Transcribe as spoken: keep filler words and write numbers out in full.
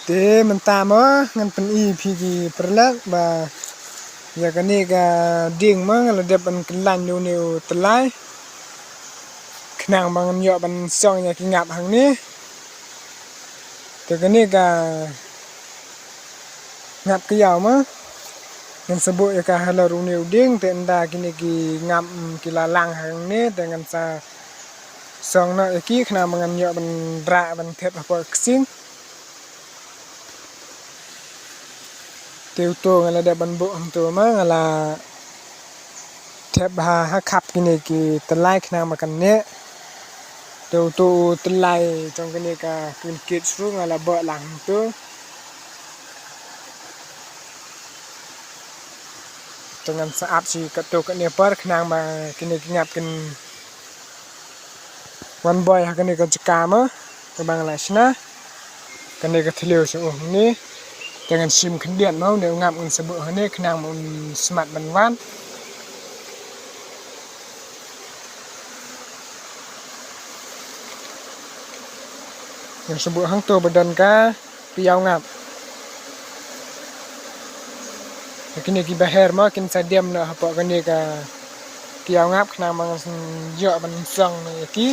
Te mynta mo ngan pyni phi ki paralok ba ïa kane ka dieng mo nga la dep ban kyllan ïa une u tyllai khnang ba ngan ïoh ban song ïa ki ngap hangne. Te kane ka ngap ka ïaw mo ngan sa buh ïa ka halor une u dieng, te ynda kine ki ngap ki la lang hangne te ngan sa song noh ïa ki khnang ba ngan ïoh ban rah ban thep hapoh ka ksing. Te uto nga la dep ban buh hangto ma nga la thep ha ha khap kine ki tyllai khnang ba kan neh. Te uto u tyllai jong kane ka toolkit sru nga la buh lang hangto. Te ngan sa ap shi katto katne por khnang ba kine ki ngap kin wan boi ha kane ka jaka ma kaba nga la shna. Kane ka thliew sha u hangne. Te ngan shim khyndiat ma une u ngap ngan sa buh hangne khnang ba un smat ban wan. Ngan sa buh hangto ba don ka ki ïaw ngap. Te kine ki baher mo kin sa dem noh hapoh kane ka ki ïaw ngap khnang ba ngan ïoh ban song noh ïa ki.